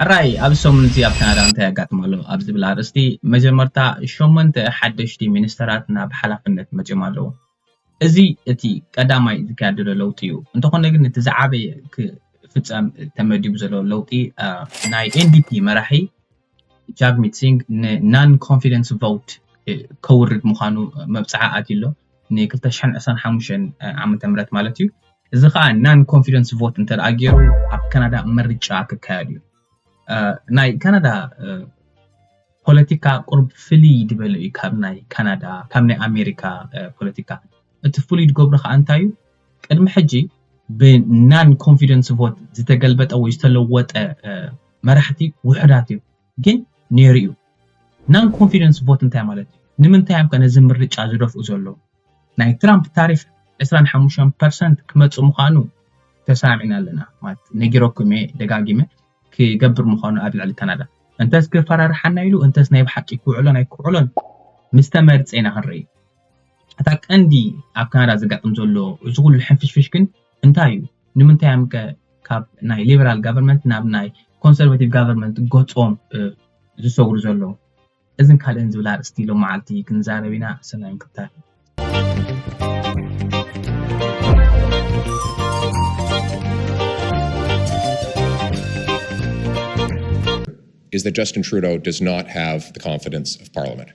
ሕራይ ኣብዚ ሰሙን እዚ ኣብ ካናዳ እንታይ የጋጥም ኣሎ ኣብ ዝብል ኣርእስቲ መጀመርታ ሸሞንተ ሓደሽቲ ሚኒስተራት ናብ ሓላፍነት መጺኦም ኣለዉ። እዚ እቲ ቀዳማይ ዝካየድ ዘሎ ለውጢ እዩ። እንተኾነ ግን እቲ ዝዓበየ ክፍጸም ተመዲቡ ዘሎ ለውጢ ናይ ኤንዲፒ መራሒ ጃግሚት ሲንግ ን non confidence vote ከውርድ ምዃኑ መብጽዓ ኣትዩ ኣሎ። ን ክልተ ሽሕን ዕስራን ሓሙሽተን ዓመተ ምህረት ማለት እዩ። እዚ ከዓ non confidence vote እንተ ደኣ ገይሩ ኣብ ካናዳ ምርጫ ክካየድ እዩ። ናይ ካናዳ ፖለቲካ ቁሩብ ፍልይ ዝበለ እዩ ካብ ናይ ካናዳ ካብ ናይ ኣሜሪካ ፖለቲካ። እቲ ፍሉይ ዝገብሮ ከዓ እንታይ እዩ? ቅድሚ ሕጂ ብ non confidence vote ዝተገልበጠ ወይ ዝተለወጠ መራሕቲ ውሑዳት እዩ፣ ግን ነይሩ እዩ። Non confidence vote እንታይ ማለት እዩ? ንምንታይ እዮም ከ ነዚ ምርጫ ዝደፍኡ ዘለዉ? ናይ ትራምፕ ታሪፍ ዕስራን ሓሙሽተን ፐርሰንት ክመጽእ ምዃኑ ተሰማሚዕና ኣለና። ማለት ነጊረኩም እየ ደጋጊመ ክገብር ምዃኑ ኣብ ልዕሊ ካናዳ። እንተስ ክፈራርሓና ኢሉ እንተስ ናይ ብሓቂ ክውዕሎን ኣይክውዕሎን ምስ ተመርጸ ኢና ክንርኢ። እታ ቀንዲ ኣብ ካናዳ ዘጋጥም ዘሎ እዚ ኩሉ ሕንፍሽፍሽ ግን እንታይ እዩ? ንምንታይ እዮም ከ ካብ ናይ ሊበራል ጋቨርንመንት ናብ ናይ ኮንሰርቫቲቭ ጋቨርንመንት ገጾም ዝሰጉሩ ዘለዉ? እዝን ካልእን ዝብል ኣርእስቲ ሎም መዓልቲ ክንዛረብ ኢና። ሰናይ ምክትታል። Is that Justin Trudeau does not have the confidence of Parliament.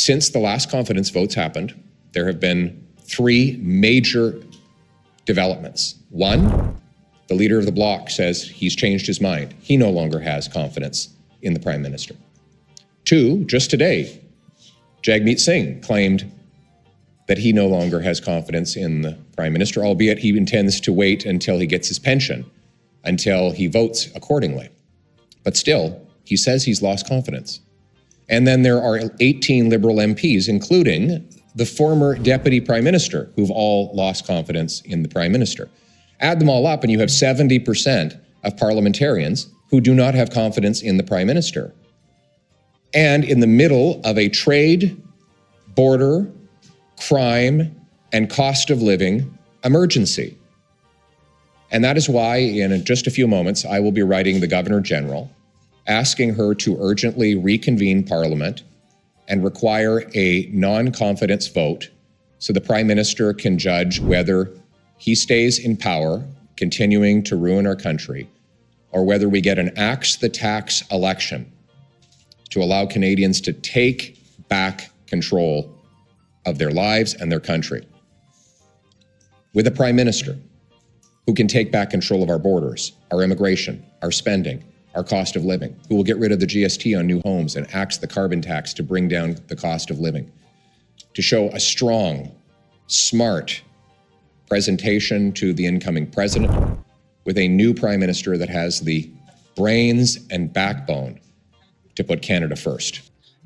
Since the last confidence votes happened, there have been three major developments. One, the leader of the Bloc says he's changed his mind. He no longer has confidence in the Prime Minister. Two, just today, Jagmeet Singh claimed that he no longer has confidence in the Prime Minister, albeit he intends to wait until he gets his pension, until he votes accordingly. But still, he says he's lost confidence. And then there are eighteen Liberal M Ps, including the former Deputy Prime Minister, who've all lost confidence in the Prime Minister. Add them all up, and you have seventy percent of parliamentarians who do not have confidence in the Prime Minister. And in the middle of a trade, border, crime, and cost of living emergency. And that is why, in just a few moments, I will be writing the Governor General, asking her to urgently reconvene Parliament and require a non confidence vote so the Prime Minister can judge whether he stays in power, continuing to ruin our country, or whether we get an axe the tax election to allow Canadians to take back control of their lives and their country. With a Prime Minister who can take back control of our borders, our immigration, our spending, our cost of living, who will get rid of the G S T on new homes and axe the carbon tax to bring down the cost of living, to show a strong, smart presentation to the incoming president with a new prime minister that has the brains and backbone to put Canada first.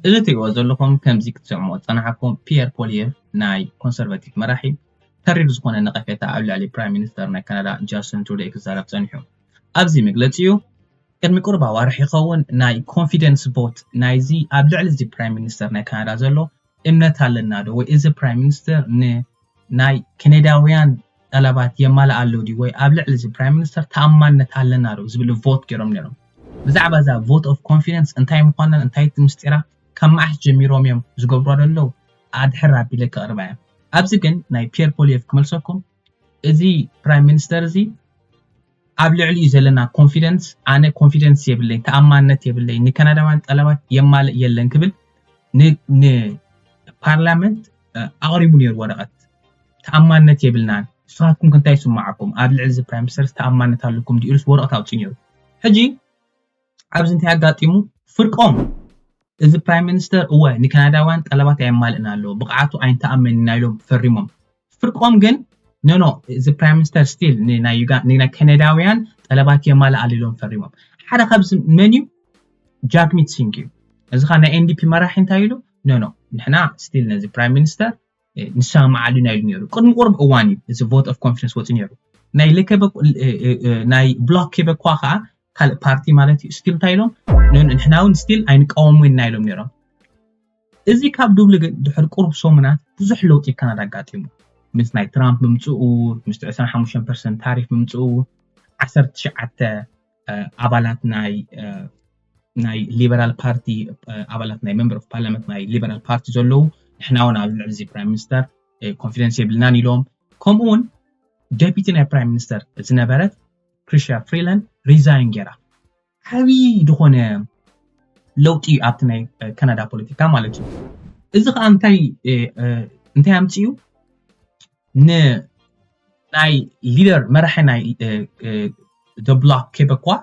እዚ ትሪእዎ ዘለኹም ከምዚ ክትሰምዑ ዝጸናሕኩም ፒየር ፖሊየቭ ናይ ኮንሰርቫቲቭ መራሒ ተሪር ዝኾነ ነቐፌታ ኣብ ልዕሊ ፕራይም ሚኒስተር ናይ ካናዳ ጃስትን ትሩዶ ክዛረብ ጸኒሑ። ኣብዚ መግለጺኡ ቅድሚ ቁሩብ ኣዋርሕ ይኸውን ናይ ኮንፊደንስ ቮት ናይዚ ኣብ ልዕሊ እዚ ፕራይም ሚኒስተር ናይ ካናዳ ዘሎ እምነት ኣለና ዶ ወይ እዚ ፕራይም ሚኒስተር ንናይ ከነዳውያን ጠለባት የማልእ ኣሎ ድዩ ወይ ኣብ ልዕሊ እዚ ፕራይም ሚኒስተር ተኣማንነት ኣለና ዶ ዝብል ቮት ገይሮም ነይሮም። ብዛዕባ እዛ ቮት ኦፍ ኮንፊደንስ እንታይ ምዃናን እንታይ እቲ ምስጢራ ካብ መዓስ ጀሚሮም እዮም ዝገብርዋ ዘለዉ ኣድሕር ኣቢለ ከቕርባ እየ። ኣብዚ ግን ናይ ፒየር ፖሊየፍ ክመልሰኩም እዚ ፕራይም ሚኒስተር እዚ ኣብ ልዕሊኡ ዘለና ኮንፊደንስ ኣነ ኮንፊደንስ የብለይ ተኣማንነት የብለይ ንካናዳውያን ጠለባት የማልእ የለን ክብል ንፓርላመንት ኣቕሪቡ ነይሩ ወረቐት ተኣማንነት የብልናን ንስኻትኩም ክንታይ ይስማዓኩም ኣብ ልዕሊ እዚ ፕራይም ሚኒስተር ተኣማንነት ኣለኩም ድኢሉስ ወረቐት ኣውፅኡ ነይሩ ሕጂ ኣብዚ እንታይ ኣጋጢሙ ፍርቆም እዚ ፕራይም ሚኒስተር እወ ንካናዳውያን ጠለባት ኣየማልእን ኣሎ ብቕዓቱ ኣይንተኣመን ኢና ኢሎም ፈሪሞም ፍርቆም ግን ኖኖ እዚ ፕራይም ሚኒስተር ስቲል ንናይ ከነዳውያን ጠለባት የማልእ ኣሎ ኢሎም ፈሪሞም ሓደ ካብዚ መን እዩ ጃግሚት ሲንግ እዩ እዚ ኻ ናይ ኤንዲፒ መራሒ እንታይ ኢሉ ኖኖ ንሕና ስቲል ነዚ ፕራይም ሚኒስተር ንሰማማዓሉ ኢና ኢሉ ነይሩ ቅድሚ ቁሩብ እዋን እዩ እዚ ቮት ኦፍ ኮንፊደንስ ወፂ ነይሩ ናይ ለከበ ናይ ብሎክ ኬበኳ ከዓ ካልእ ፓርቲ ማለት እዩ ስቲል እንታይ ኢሎም ንሕና እውን ስቲል ኣይንቃወሙ ኢና ኢሎም ነይሮም እዚ ካብ ድብሉ ግን ድሕሪ ቁሩብ ሰሙናት ብዙሕ ለውጢ ካናዳ ኣጋጢሙ ምስ ናይ ትራምፕ ምምፅኡ ምስ ዕስራን ሓሙሽተን ፐርሰንት ታሪፍ ምምፅኡ ዓሰርተ ትሽዓተ ኣባላት ናይ ናይ ሊበራል ፓርቲ ኣባላት ናይ member of parliament ናይ ሊበራል ፓርቲ ዘለዉ ንሕና እውን ኣብ ልዕሊ እዚ ፕራይም ሚኒስተር ኮንፊደንስ የብልናን ኢሎም። ከምኡ እውን ዴፒቲ ናይ ፕራይም ሚኒስተር ዝነበረት ክሪስቲያ ፍሪላንድ ሪዛይን ገይራ። ዓብዪ ዝኾነ ለውጢ እዩ ኣብቲ ናይ ካናዳ ፖለቲካ ማለት እዩ። እዚ ከዓ እንታይ እንታይ ኣምፅኡ? ንናይ ሊደር መራሒ ናይ the bloc Québécois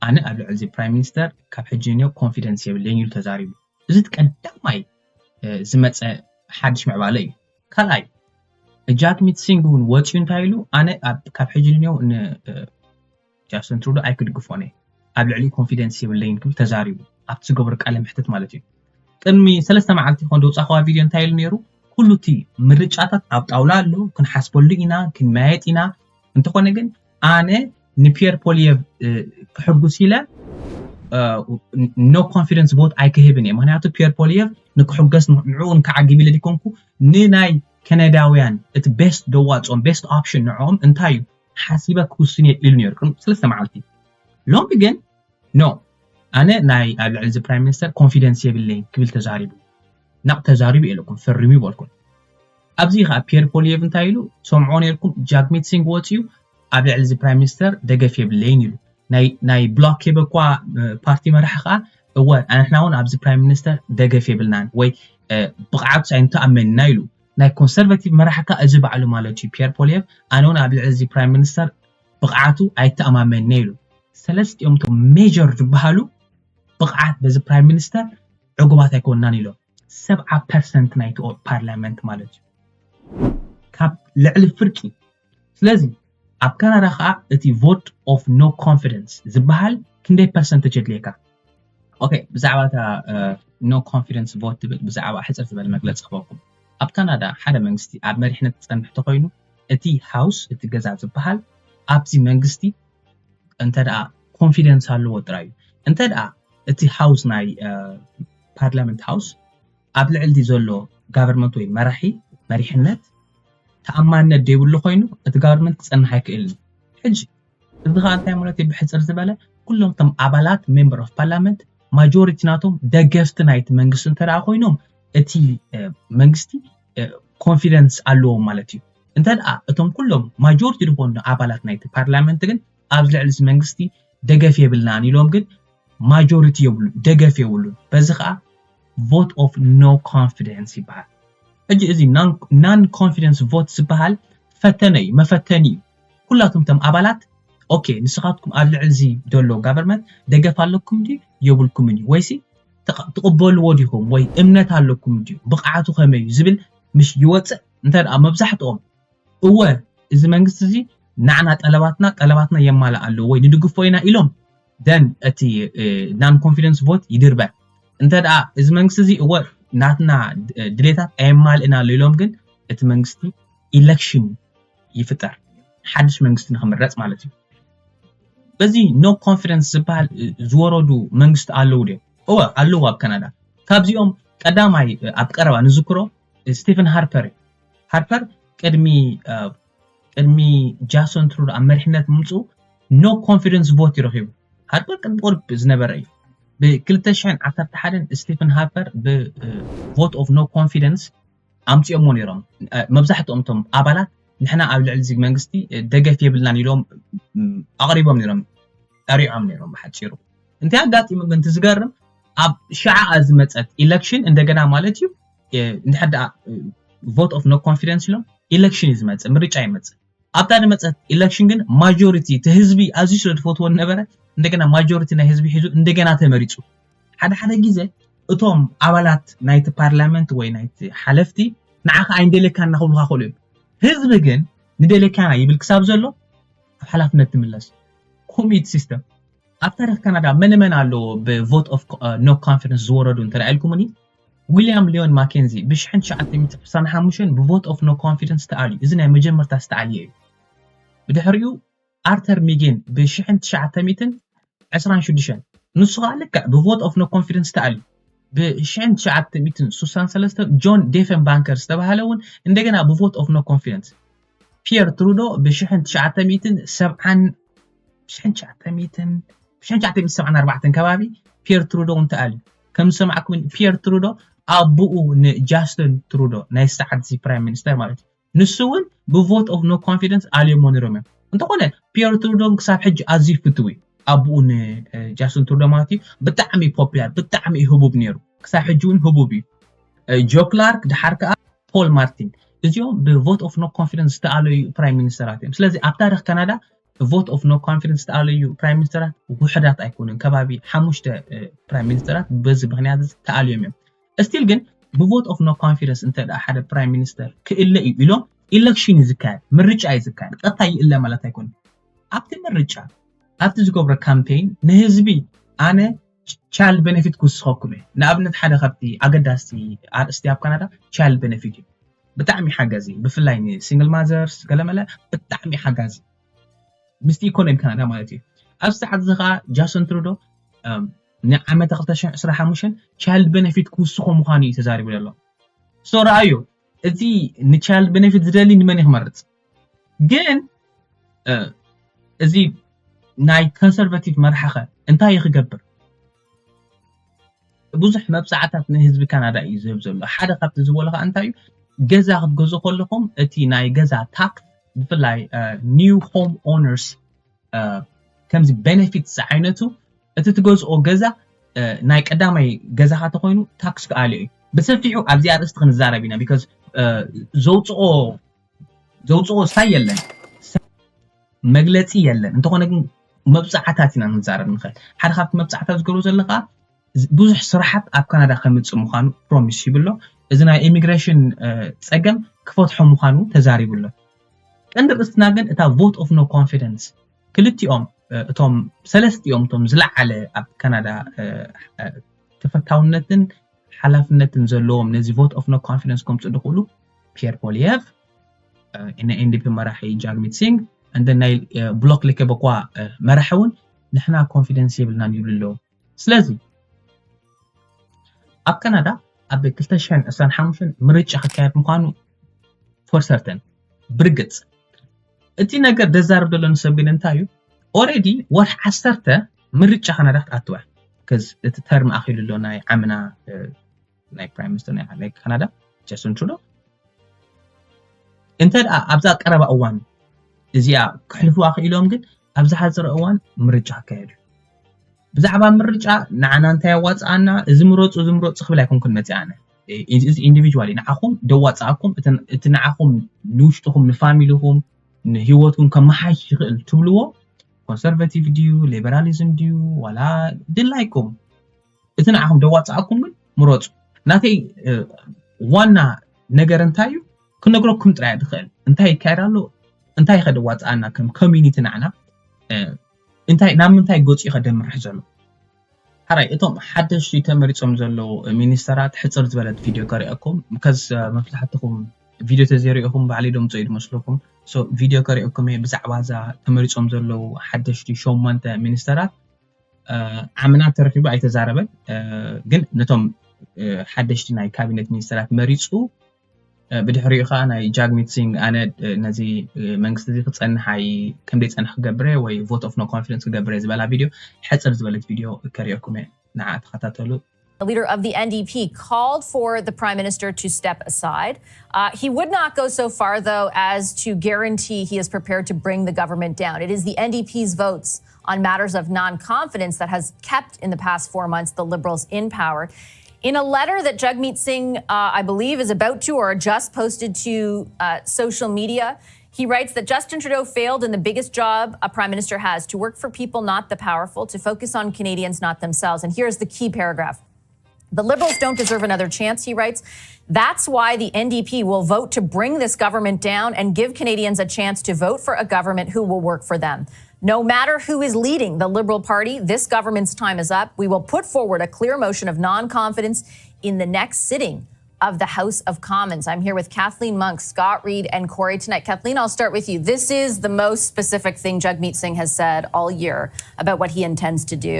ኣነ ኣብ ልዕሊ እዚ ፕራይም ሚኒስተር ካብ ሕጂ ንዮ ኮንፊደንስ የብለይን ኢሉ ተዛሪቡ። እዚ እቲ ቀዳማይ ዝመፀ ሓድሽ ምዕባለ እዩ። ካልኣይ ጃግሚት ሲንግ እውን ወፂኡ እንታይ ኢሉ ኣነ ካብ ሕጂ ንዮ ጃስትን ትሩዶ ኣይክድግፎን እየ ኣብ ልዕሊ ኮንፊደንስ የብለይን ክብል ተዛሪቡ ኣብቲ ዝገበሩ ቃለ ምሕትት ማለት እዩ። ቅድሚ ሰለስተ መዓልቲ ኮን ደውፃኸዋ ቪድዮ እንታይ ኢሉ ነይሩ? ኩሉ እቲ ምርጫታት ኣብ ጣውላ ኣሎ፣ ክንሓስበሉ ኢና፣ ክንመያየጥ ኢና። እንተኾነ ግን ኣነ ንፒየር ፖሊየቭ ክሕጉስ ኢለ no confidence vote ኣይክህብን እየ። ምክንያቱ ፒየር ፖሊየቭ ንክሕገስ ንዕኡ ንክዓግብ ኢለ ዲኮንኩ ንናይ ከነዳውያን እቲ ቤስት ደዋፅኦም ቤስት ኦፕሽን ንዕኦም እንታይ እዩ ሓሲበ ክውስን እየ ኢሉ ነይሩ ቅድሚ ሰለስተ መዓልቲ። ሎሚ ግን ኖ ኣነ ናይ ኣብ ልዕሊ እዚ ፕራይም ሚኒስተር ኮንፊደንስ የብለይን ክብል ተዛሪቡ። ናቕ ተዛሪቡ የለኩም ፈሪሙ ይበልኩም። ኣብዚ ከዓ ፒየር ፖሊየቭ እንታይ ኢሉ ሰምዖ ነይርኩም ጃግሚት ሲንግ ወፂኡ ኣብ ልዕሊ እዚ ፕራይም ሚኒስተር ደገፍ የብለይን ኢሉ። ናይ ብሎክ ኬበኳ ፓርቲ መራሕ ከዓ እወ ንሕና እውን ኣብዚ ፕራይም ሚኒስተር ደገፍ የብልናን ወይ ብቕዓቱ ኣይንተኣመንና ኢሉ። ናይ ኮንሰርቫቲቭ መራሕ ከዓ እዚ ባዕሉ ማለት እዩ ፒየር ፖሊየቭ ኣነ እውን ኣብ ልዕሊ እዚ ፕራይም ሚኒስተር ብቕዓቱ ኣይተኣማመንና ኢሉ። ሰለስቲኦም ቶም ሜጀር ዝበሃሉ ብቕዓት በዚ ፕራይም ሚኒስተር ዕጉባት ኣይኮንናን ኢሎም። ሰብዓ ፐርሰንት ናይቲ ፓርላመንት ማለት እዩ ካብ ልዕሊ ፍርቂ። ስለዚ ኣብ ካናዳ ከዓ እቲ vote of no confidence ዝበሃል ክንደይ ፐርሰንት የድልየካ? ኦኬ ብዛዕባ እታ no confidence vote ትብል ብዛዕባ ሕፅር ዝበለ መግለፂ ክበኩም። ኣብ ካናዳ ሓደ መንግስቲ ኣብ መሪሕነት ክፀንሕ ተኮይኑ እቲ ሃውስ እቲ ገዛ ዝበሃል ኣብዚ መንግስቲ እንተ ደኣ ኮንፊደንስ ኣለዎ ጥራይ እዩ። እንተ ደኣ እቲ ሃውስ ናይ ፓርላመንት ሃውስ ኣብ ልዕሊ ዘሎ ጋቨርመንት ወይ መራሒ መሪሕነት ተኣማንነት ዘይብሉ ኮይኑ እቲ ጋቨርመንት ክፀንሕ ኣይክእልን። ሕጂ እዚ ከዓ እንታይ ማለት እዩ? ብሕፅር ዝበለ ኩሎም እቶም ኣባላት ሜምበር ኦፍ ፓርላመንት ማጆሪቲ ናቶም ደገፍቲ ናይቲ መንግስቲ እንተ ደኣ ኮይኖም እቲ መንግስቲ ኮንፊደንስ ኣለዎም ማለት እዩ። እንተ ደኣ እቶም ኩሎም ማጆሪቲ ዝኾኑ ኣባላት ናይቲ ፓርላመንት ግን ኣብዚ ልዕሊ እዚ መንግስቲ ደገፍ የብልናን ኢሎም ግን ማጆሪቲ የብሉ ደገፍ የብሉን። በዚ ከዓ vote of no confidence ይበሃል። ሕጂ እዚ non confidence vote ዝበሃል ፈተነ እዩ፣ መፈተኒ እዩ። ኩላቶም እቶም ኣባላት ኦኬ ንስኻትኩም ኣብ ልዕሊ እዚ ዘሎ ጋቨርመንት ደገፍ ኣለኩም ድዩ የብልኩምን እዩ ወይሲ ትቕበልዎ ዲኹም ወይ እምነት ኣለኩም ድዩ ብቕዓቱ ከመይ እዩ ዝብል ምሽ ይወፅእ። እንተ ደኣ መብዛሕትኦም እወ እዚ መንግስቲ እዚ ንዓና ጠለባትና ጠለባትና የማልእ ኣሎ ወይ ንድግፎ ኢና ኢሎም ደን እቲ non confidence vote ይድርበ። እንተ ደኣ እዚ መንግስቲ እዚ እወ ናትና ድሌታት ኣየማልእን ኣሎ ኢሎም ግን እቲ መንግስቲ ኢለክሽን ይፍጠር ሓድሽ መንግስቲ ንክምረፅ ማለት እዩ። በዚ no confidence ዝበሃል ዝወረዱ መንግስቲ ኣለዉ ድዮም? እወ ኣለዉ ኣብ ካናዳ። ካብዚኦም ቀዳማይ ኣብ ቀረባ ንዝክሮ ስቲፈን ሃርፐር እዩ። ሃርፐር ቅድሚ ቅድሚ ጃሶን ትሩዶ ኣብ መሪሕነት ምምፅኡ no confidence vote እዩ ረኪቡ። ሃርፐር ቅድሚ ቁርብ ዝነበረ እዩ። ብ ክልተ ሽሕን ዓሰርተ ሓደን ስቲፈን ሃርፐር ብ vote of no confidence ኣምፂኦሞ ነይሮም። መብዛሕትኦም እቶም ኣባላት ንሕና ኣብ ልዕሊ እዚ መንግስቲ ደገፍ የብልናን ኢሎም ኣቕሪቦም ነይሮም፣ ጠሪዖም ነይሮም ብሓፂሩ። እንታይ ኣጋጢሙ ግን እቲ ዝገርም ኣብ ሽዓኣ ዝመፀት ኢለክሽን እንደገና ማለት እዩ እንድሕር ደኣ vote of no confidence ኢሎም ኢለክሽን እዩ ዝመፅእ፣ ምርጫ ይመፅእ። ኣብታ ዝመፀት ኢለክሽን ግን ማጆሪቲ እቲ ህዝቢ ኣዝዩ ስለ ዝፈትዎ ነበረ እንደገና ማጆሪቲ ናይ ህዝቢ ሒዙ እንደገና ተመሪፁ። ሓደ ሓደ ግዜ እቶም ኣባላት ናይቲ ፓርላመንት ወይ ናይቲ ሓለፍቲ ንዓኻ ኣይንደልየካን እናኽብሉኻ ክእሉ እዮም። ህዝቢ ግን ንደልየካና ይብል ክሳብ ዘሎ ኣብ ሓላፍነት ትምለስ። ኮሚት ሲስተም ኣብ ታሪክ ካናዳ መን መን ኣለዎ ብ vote of no confidence ዝወረዱ እንተ ኢልኩምኒ ዊልያም ሊዮን ማኬንዚ ብ ሽሕን ትሽዓተ ሚእትን ስሳን ሓሙሽተን ብ vote of no confidence ተኣልዩ። እዚ ናይ መጀመርታ ዝተኣልየ እዩ። ብድሕሪኡ ኣርተር ሚጌን ብ ሽሕን ትሽዓተ ሚእትን ዕስራን ሽዱሽተን ንሱ ከዓ ልክዕ ብ vote of no confidence ተኣልዩ። ብ ሽሕን ትሽዓተ ሚእትን ስሳን ሰለስተን ጆን ዴፈን ባንከር ዝተባሃለ እውን እንደገና ብ vote of no confidence። ፒየር ትሩዶ ብ ሽሕን ትሽዓተ ሚእትን ሰብዓን ሽሕን ትሽዓተ ሚእትን ሽሕን ትሽዓተ ሚእትን ሰብዓን ኣርባዕተን ከባቢ ፒየር ትሩዶ እውን ተኣልዩ። ከም ዝሰማዕኩም ፒየር ትሩዶ ኣቦኡ ንጃስትን ትሩዶ ናይ ሰዓት እዚ ፕራይም ሚኒስተር ማለት እዩ። ንሱ እውን ብቮት ኦፍ ኖ ኮንፊደንስ ኣልዮሞ ነይሮም እዮም። እንተኾነ ፒየር ትሩዶ ክሳብ ሕጂ ኣዝዩ ፍትዊ ኣቦኡ ንጃስትን ትሩዶ ማለት እዩ። ብጣዕሚ ፖፑላር፣ ብጣዕሚ ህቡብ ነይሩ። ክሳብ ሕጂ እውን ህቡብ እዩ። ጆ ክላርክ፣ ድሓር ከዓ ፖል ማርቲን፣ እዚኦም ብቮት ኦፍ ኖ ኮንፊደንስ ዝተኣለዩ ፕራይም ሚኒስተራት እዮም። ስለዚ ኣብ ታሪክ ካናዳ ቮት ኦፍ ኖ ኮንፊደንስ ዝተኣለዩ ፕራይም ሚኒስተራት ውሕዳት ኣይኮኑን። ከባቢ ሓሙሽተ ፕራይም ሚኒስተራት በዚ ምክንያት ተኣልዮም እዮም። ስቲል ግን ብቮት ኦፍ ኖ ኮንፊደንስ እንተ ሓደ ፕራይም ሚኒስተር ክእለ እዩ ኢሎም ኢለክሽን እዩ ዝካየድ፣ ምርጫ እዩ ዝካየድ። ቀጥታ ይእለ ማለት ኣይኮኑን። ኣብቲ ምርጫ ኣብቲ ዝገብሮ ካምፔን ንህዝቢ ኣነ ቻይልድ ቤነፊት ክውስኸኩም እየ። ንኣብነት ሓደ ካብቲ ኣገዳስቲ ኣርእስቲ ኣብ ካናዳ ቻይልድ ቤነፊት እዩ። ብጣዕሚ ሓጋዚ፣ ብፍላይ ንሲንግል ማዘርስ ገለመለ ብጣዕሚ ሓጋዚ ምስቲ ኢኮኖሚ ካናዳ ማለት እዩ። ኣብዚ ሰዓት እዚ ከዓ ጃስትን ትሩዶ ንዓመተ ክልተ ሽሕን ዕስራን ሓሙሽተን ቻይልድ ቤነፊት ክውስኾ ምዃኑ እዩ ተዛሪቡ ዘሎ። ሶ ረኣዮ፣ እቲ ንቻይልድ ቤነፊት ዝደሊ ንመን እዩ ክመርፅ? ግን እዚ ናይ ኮንሰርቫቲቭ መራሕኸ እንታይ እዩ ክገብር? ብዙሕ መብፃዕታት ንህዝቢ ካናዳ እዩ ዝህብ ዘሎ። ሓደ ካብቲ ዝበሎ ከዓ እንታይ እዩ? ገዛ ክትገዙ ከለኹም እቲ ናይ ገዛ ታክስ፣ ብፍላይ ኒው ሆም ኦነርስ ከምዚ ቤነፊት ዝዓይነቱ እቲ ትገዝኦ ገዛ ናይ ቀዳማይ ገዛኻ ተኮይኑ ታክስ ክኣልዮ እዩ። ብሰፊሑ ኣብዚ ኣርእስቲ ክንዛረብ ኢና። ቢካዝ ዘውፅኦ ዘውፅኦ ሳይ የለን፣ መግለፂ የለን። እንተኾነ ግን መብፃዕታት ኢና ንዛረብ ንኽእል። ሓደ ካብቲ መብፃዕታት ዝገብሮ ዘለካ ብዙሕ ስራሓት ኣብ ካናዳ ከምፅእ ምዃኑ ፕሮሚስ ይብሎ። እዚ ናይ ኢሚግሬሽን ፀገም ክፈትሖ ምዃኑ ተዛሪቡ ኣሎ። ቀንዲ ርእስትና ግን እታ ቮት ኦፍ ኖ ኮንፊደንስ ክልቲኦም እቶም ሰለስቲኦም እቶም ዝለዓለ ኣብ ካናዳ ተፈታውነትን ሓላፍነትን ዘለዎም ነዚ ቮት ኦፍ ኖ ኮንፊደንስ ከምፅኡ ዝኽእሉ ፒየር ፖሊየቭ ናይ ኤንዲፒ መራሒ ጃግሚት ሲንግ እንደ ናይ ብሎክ ሊኬበኳ መራሒ እውን ንሕና ኮንፊደንስ የብልናን ይብሉ ኣለዉ። ስለዚ ኣብ ካናዳ ኣብ ክልተ ሽሕን ዕስራን ሓሙሽተን ምርጫ ክካየድ ምዃኑ ፎር ሰርተን ብርግፅ። እቲ ነገር ደዛርብ ዘሎ ንሰብ ግን እንታይ እዩ? ኦሬዲ ወርሒ ዓሰርተ ምርጫ ካናዳ ክትኣትዋ ከዚ እቲ ተርም ኣኺሉ ኣሎ ናይ ዓምና ናይ ፕራይም ሚኒስተር ናይ ካናዳ ጀስትን ትሩዶ እንተ ኣብዛ ቀረባ እዋን እዚኣ ክሕልፍዋ ክኢሎም ግን ኣብዚ ሓፂር እዋን ምርጫ ክካየድ እዩ። ብዛዕባ ምርጫ ንዓና እንታይ ያዋፅኣና እዚ ምረፁ እዚ ምረፁ ክብል ኣይኮንኩን መፅኣ ኣነ። እዚ ኢንዲቪጁዋሊ ንዓኹም ደዋፅኣኩም እቲ ንዓኹም ንውሽጥኹም ንፋሚሊኹም ንሂወትኩም ከመሓይሽ ይኽእል ትብልዎ ኮንሰርቫቲቭ ድዩ ሊበራሊዝም ድዩ ዋላ ድላይኩም እቲ ንዓኹም ደዋፅኣኩም ግን ምረፁ። ናተይ ዋና ነገር እንታይ እዩ ክነግረኩም ጥራይ ድኽእል እንታይ ይካየድ ኣሎ እንታይ ከደዋፅኣና ከም ኮሚኒቲ ንዓና እንታይ ናብ ምንታይ ገፁ ከደምርሕ ዘሎ ሓራይ እቶም ሓደሽቲ ተመሪፆም ዘለዉ ሚኒስተራት ሕፅር ዝበለት ቪድዮ ከሪአኩም ከስ መብዛሕትኹም ቪድዮ ተዘሪእኹም ባዕለይ ደምፆ እዩ ዝመስለኩም ቪድዮ ከሪአኩም እየ ብዛዕባ እዛ ተመሪፆም ዘለዉ ሓደሽቲ ሸሞንተ ሚኒስተራት ዓምና ተረኪቡ ኣይተዛረበን ግን ነቶም ሓደሽቲ ናይ ካቢነት ሚኒስተራት መሪፁ ብድሕሪኡ ከዓ ናይ ጃግሚት ሲንግ ኣነ ነዚ መንግስቲ እዚ ክፀንሕ ኣይ ከም ዘይፀንሕ ክገብረ ወይ vote of no confidence ክገብረ ዝበላ ቪድዮ ሕፅር ዝበለት ቪድዮ ከሪኦኩም እየ ንዓ ተኸታተሉ The leader of the N D P called for the prime minister to step aside. Uh, he would not go so far, though, as to guarantee he is prepared to bring the government down. It is the N D P's votes on matters of non confidence that has kept, in the past four months, the Liberals in power. In a letter that Jagmeet Singh, uh, I believe, is about to or just posted to uh, social media, he writes that Justin Trudeau failed in the biggest job a prime minister has to work for people, not the powerful, to focus on Canadians, not themselves. And here's the key paragraph. The Liberals don't deserve another chance, he writes. That's why the N D P will vote to bring this government down and give Canadians a chance to vote for a government who will work for them. No matter who is leading the Liberal Party, this government's time is up. We will put forward a clear motion of non confidence in the next sitting of the House of Commons. I'm here with Kathleen Monk, Scott Reid, and Corey tonight. Kathleen, I'll start with you. This is the most specific thing Jagmeet Singh has said all year about what he intends to do.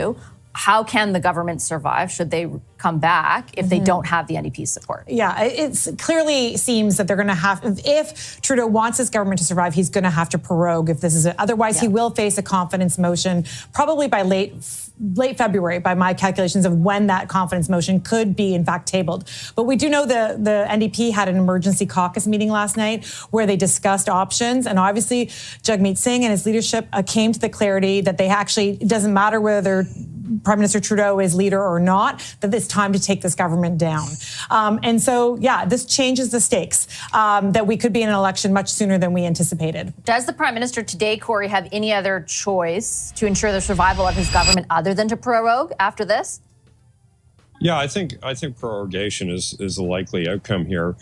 how can the government survive should they come back if they don't have the N D P's support? Yeah, it clearly seems that they're going to have, if Trudeau wants his government to survive, he's going to have to prorogue if this is it. Otherwise, he will face a confidence motion probably by late late February by my calculations of when that confidence motion could be in fact tabled. But we do know the, the N D P had an emergency caucus meeting last night where they discussed options. And obviously, Jagmeet Singh and his leadership uh, came to the clarity that they actually, it doesn't matter whether Prime Minister Trudeau is leader or not, that it's time to take this government down. Um, and so, yeah, this changes the stakes um, that we could be in an election much sooner than we anticipated. Does the Prime Minister today, Corey, have any other choice to ensure the survival of his government other than to prorogue after this? Yeah, I think I think prorogation is is the likely outcome here,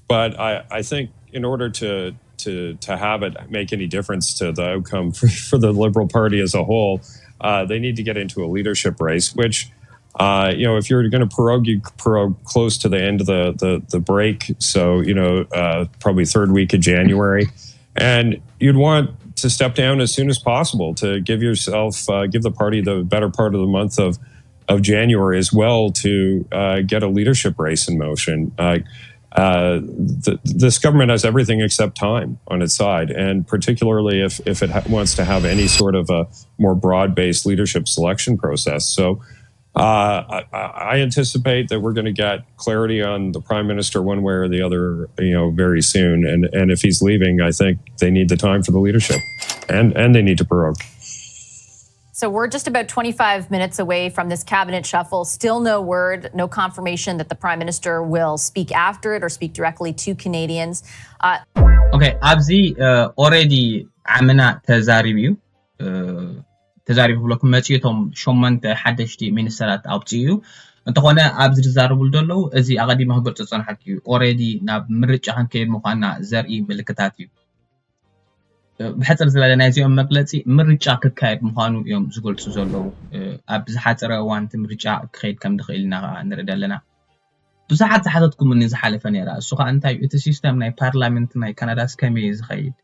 but I I think in order to to to have it make any difference to the outcome for, for the Liberal Party as a whole, uh, they need to get into a leadership race, which uh, you know, if you're going to prorogue, you prorogue close to the end of the the, the break. So you know, uh, probably third week of January, and you'd want to step down as soon as possible to give yourself uh, give the party the better part of the month of of January as well to uh, get a leadership race in motion. Uh, uh, th- this government has everything except time on its side, and particularly if if it ha- wants to have any sort of a more broad-based leadership selection process. So uh, I, I anticipate that we're going to get clarity on the prime minister one way or the other, you know, very soon. And and if he's leaving, I think they need the time for the leadership, and and they need to prorogue. So we're just about twenty-five minutes away from this cabinet shuffle. Still no word, no confirmation that the prime minister will speak after it or speak directly to Canadians. Uh, okay, ኣብዚ already ዓምና ተዛሪቡ እዩ። ተዛሪቡ ክብለኩም መፅኡ እቶም ሸሞንተ ሓደሽቲ ሚኒስተራት ኣውፅኡ እዩ። እንተኾነ ኣብዚ ዝዛረብሉ ዘለዉ እዚ ኣቐዲመ ክገልፆ ዝፀናሕኩ እዩ። Already ናብ ምርጫ ክንከይድ ምዃንና ዘርኢ ምልክታት እዩ። ብሕፅር ዝበለ ናይዚኦም መግለፂ ምርጫ ክካየድ ምዃኑ እዮም ዝገልፁ ዘለዉ። ኣብ ዝሓፀረ እዋን እቲ ምርጫ ክኸይድ ከም ዝኽእል ኢና ከዓ ንርኢ ዘለና። ብዙሓት ዝሓተትኩምኒ ዝሓለፈ ነይራ። እሱ ከዓ እንታይ እዩ? እቲ ሲስተም ናይ ፓርላመንት ናይ ካናዳስ ከመይ እዩ ዝኸይድ?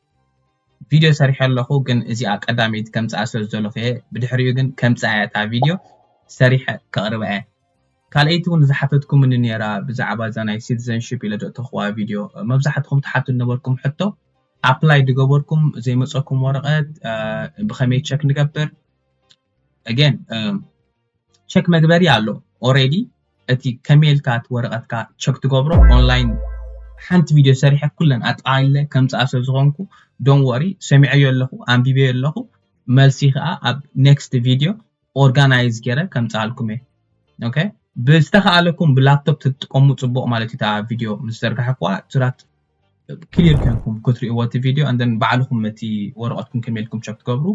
ቪድዮ ሰሪሐ ኣለኹ፣ ግን እዚኣ ቀዳመይቲ ከምፅኣ ስለ ዝደለኹ እየ። ብድሕሪኡ ግን ከምፅኣ እየ እታ ቪድዮ ሰሪሐ ከቕርባ እየ። ካልኣይቲ እውን ዝሓተትኩምኒ ነይራ ብዛዕባ እዛ ናይ ሲቲዘንሽፕ ኢለ ዘእተኽዋ ቪድዮ። መብዛሕትኹም ትሓቱ ዝነበርኩም ሕቶ ኣፕላይ ዝገበርኩም ዘይመፀኩም ወረቐት ብኸመይ ቸክ ንገብር? Again ቸክ መግበሪ ኣሎ already። እቲ ከመይ ኢልካ እቲ ወረቐትካ ቸክ ትገብሮ ኦንላይን ሓንቲ ቪድዮ ሰሪሐ ኩለን ኣጠቓሊለ ከምፅኣ ስለ ዝኾንኩ don't worry፣ ሰሚዐዮ ኣለኹ፣ ኣንቢበዮ ኣለኹ። መልሲ ከዓ ኣብ ኔክስት ቪድዮ ኦርጋናይዝ ገይረ ከምፅኣልኩም እየ። ኦኬ፣ ብዝተኸኣለኩም ብላፕቶፕ ትጥቀሙ ፅቡቕ ማለት እዩ። እታ ቪድዮ ምስ ዘርጋሕኩዋ ሱራት ክሊር ኮይንኩም ክትሪእዎ እቲ ቪድዮ and then ባዕልኹም እቲ ወረቐትኩም ከመይ ኢልኩም ቸክ ትገብሩ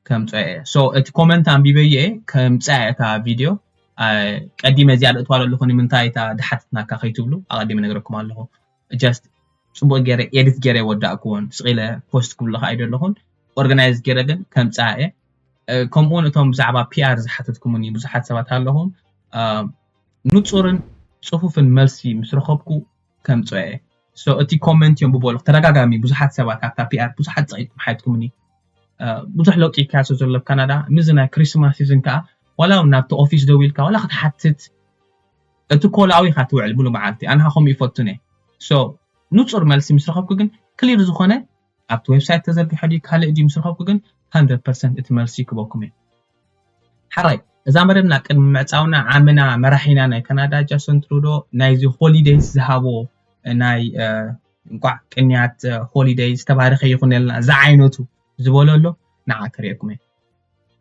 ከምፅኦ እየ። So እቲ ኮመንት ኣንቢበዮ እየ ከምፅኣ እየ እታ ቪድዮ። ቀዲመ እዚኣ ዘእትዋ ዘለኹ ንምንታይ እታ ዝሓተትናካ ከይትብሉ ኣቐዲመ ነግረኩም ኣለኹ። Just ፅቡቕ ገይረ ኤዲት ገይረ ይወዳእክዎን ስቕ ኢለ ፖስት ክብሎ ከዓ ኣይደለኹን። ኦርጋናይዝ ገይረ ግን ከምፅኣ እየ። ከምኡውን እቶም ብዛዕባ ፒኣር ዝሓተትኩምኒ ብዙሓት ሰባት ኣለኹም። ንፁርን ፅፉፍን መልሲ ምስ ረኸብኩ ከምፅኦ እየ። So እቲ ኮመንት እዮም ብበሉ ተደጋጋሚ ብዙሓት ሰባት ኣብታ ፒኣር ብዙሓት ፀቂጥኩም ሓትኩምኒ። ብዙሕ ለውጢ ይካየድ ስለ ዘሎ ኣብ ካናዳ ምስዚ ናይ ክሪስማስ ሲዝን ከዓ ዋላ እውን ናብቲ ኦፊስ ደው ኢልካ ዋላ ክትሓትት እቲ ኮላዊ ኢኻ ትውዕል ሙሉ መዓልቲ። ኣነ ከምኡ ይፈቱን እየ። So ንፁር መልሲ ምስ ረኸብኩ ግን ክሊር ዝኾነ ኣብቲ ዌብሳይት ተዘርጊሖ ድዩ ካልእ ድዩ ምስ ረኸብኩ ግን hundred percent እቲ መልሲ ክበኩም እየ። ሓራይ እዛ መደብና ቅድሚ ምዕፃውና ዓምና መራሒና ናይ ካናዳ ጃስትን ትሩዶ ናይዚ ሆሊደይስ ዝሃቦ ናይ እንቋዕ ቅንያት ሆሊደይ ዝተባረኸ ይኹነልና ዝዓይነቱ ዝበሎ ኣሎ። ንዓ ከርእየኩም እየ።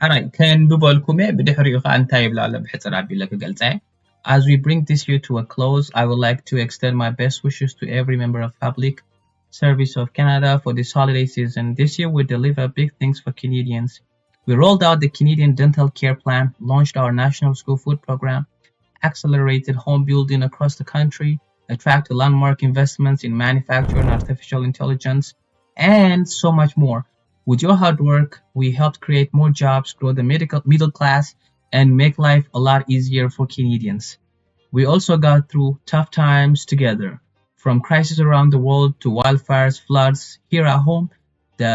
ሓራይ ከንብበልኩም እየ። ብድሕሪኡ ከዓ እንታይ ይብላ ኣሎ ብሕፅር ኣቢለ ክገልፀ እየ። As we bring this year to a close, I would like to extend my best wishes to every member of public service of Canada for this holiday season. This year we deliver big things for Canadians. We rolled out the Canadian Dental Care Plan, launched our National School Food Program, accelerated home building across the country, attracted landmark investments in manufacturing and artificial intelligence, and so much more. With your hard work, we helped create more jobs, grow the medical, middle class, and make life a lot easier for Canadians. We also got through tough times together, from crises around the world to wildfires, floods here at home. The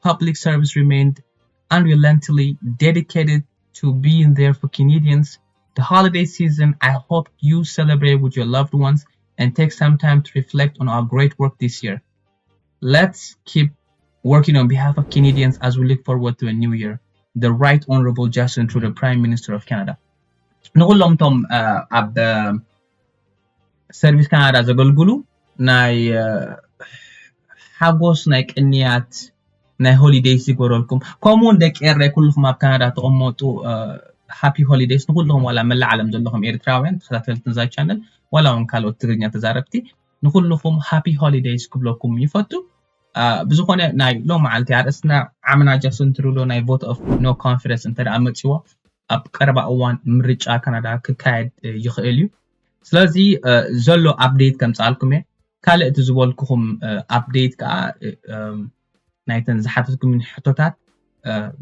public service remained unrelentingly dedicated to being there for Canadians the holiday season. I hope you celebrate with your loved ones and take some time to reflect on our great work this year. Let's keep working on behalf of Canadians as we look forward to a new year. The Right Honorable Justin Trudeau, Prime Minister of Canada. ንኹሎም እቶም ኣብ ሰርቪስ ካናዳ ዘገልግሉ ናይ ሓጎስ ናይ ቅንያት ናይ ሆሊደይስ ይግበረልኩም። ከምኡ እውን ደቂ ኤረይ ኩልኹም ኣብ ካናዳ ተቐመጡ ሃፒ ሆሊደይስ ንኩልኹም፣ ዋላ መላእ ዓለም ዘለኹም ኤርትራውያን ተኸታተልቲ ነዛ ቻነል ዋላ እውን ካልኦት ትግርኛ ተዛረብቲ ንኩልኹም ሃፒ ሆሊደይስ ክብለኩም ይፈቱ። ብዝኾነ ናይ ሎም መዓልቲ ኣርእስትና ዓምና ጃስትን ትሩዶ ናይ ቮት ኦፍ ኖ ኮንፊደንስ እንተ ደኣ መፅዎ ኣብ ቀረባ እዋን ምርጫ ካናዳ ክካየድ ይኽእል እዩ። ስለዚ ዘሎ ኣፕዴት ከምፅኣልኩም እየ። ካልእ እቲ ዝበልኩኹም ኣፕዴት ከዓ ናይተን ዝሓተትኩም ሕቶታት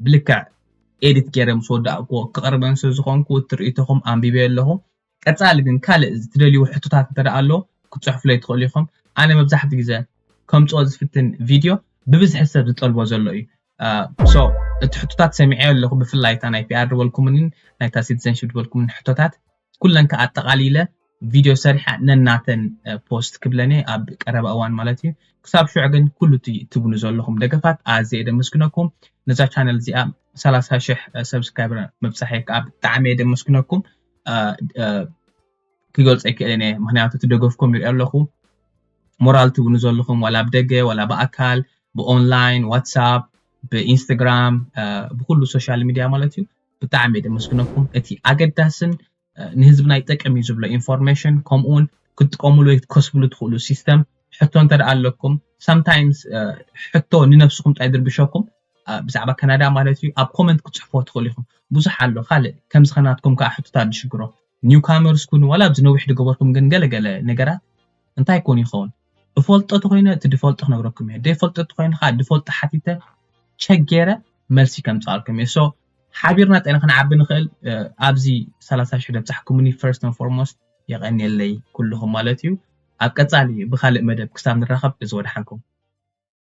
ብልክዕ ኤዲት ገይረ ምስ ወዳእኩዎ ክቕርበን ስለ ዝኾንኩ ትርኢቶኹም ኣንቢበ ኣለኹ። ቀፃሊ ግን ካልእ ትደልይዎ ሕቶታት እንተ ደኣ ኣሎ ክትፅሕፉለይ ትኽእሉ ኢኹም። ኣነ መብዛሕትኡ ግዜ ከምፅኦ ዝፍትን ቪድዮ ብብዝሒ ሰብ ዝጠልቦ ዘሎ እዩ። ሶ እቲ ሕቶታት ሰሚዐ ኣለኹ፣ ብፍላይ እታ ናይ ፒኣር ዝበልኩምንን ናይታ ሲቲዘንሽፕ ዝበልኩምን ሕቶታት ኩለን ከኣ ኣጠቓሊለ ቪድዮ ሰሪሐ ነናተን ፖስት ክብለኒ ኣብ ቀረባ እዋን ማለት እዩ። ክሳብ ሽዑ ግን ኩሉ እቲ ትብኑ ዘለኹም ደገፋት ኣዝየ ደመስግነኩም። ነዛ ቻነል እዚኣ ሰላሳ ሽሕ ሰብስክራይበር መብጻሕ ከዓ ብጣዕሚ እየ ደመስግነኩም። ክገልጾ ኣይክእልን እየ፣ ምክንያቱ እቲ ደገፍኩም ይርኢ ኣለኹ። ሞራል ትብኑ ዘለኹም ዋላ ብደገ ዋላ ብኣካል ብኦንላይን ዋትሳፕ ብኢንስታግራም ብኩሉ ሶሻል ሚድያ ማለት እዩ። ብጣዕሚ እየ ደመስግነኩም። እቲ ኣገዳስን ንህዝብና ይጠቅም እዩ ዝብሎ ኢንፎርሜሽን ከምኡውን ክትጥቀምሉ ወይ ክትከስብሉ ትኽእሉ ሲስተም ሕቶ እንተ ደኣ ኣለኩም ሳምታይምስ ሕቶ ንነብስኹም ጥራይ ድርብሸኩም ብዛዕባ ካናዳ ማለት እዩ ኣብ ኮመንት ክትፅሕፎ ትኽእሉ ኢኹም። ብዙሕ ኣሎ ካልእ ከምዚ ከናትኩም ከዓ ሕቶታት ዝሽግሮ ኒውካመርስ ኩኑ ዋላ ኣብዚ ነዊሕ ድገበርኩም ግን ገለገለ ነገራት እንታይ ኮን ይኸውን እፈልጦ ተኮይነ እቲ ድፈልጦ ክነግረኩም እየ ደይፈልጦ ተኮይነ ከዓ ድፈልጦ ሓቲተ ቸገረ መልሲ ከምፅኣልኩም እየ። ሓቢርና ጤና ክንዓቢ ንኽእል ኣብዚ ሰላሳ ሽሕ ደብፃሕኩምኒ first and foremost የቐንየለይ ኩልኹም ማለት እዩ። ኣብ ቀፃሊ ብካልእ መደብ ክሳብ ንራኸብ እዚ ወድሓንኩም።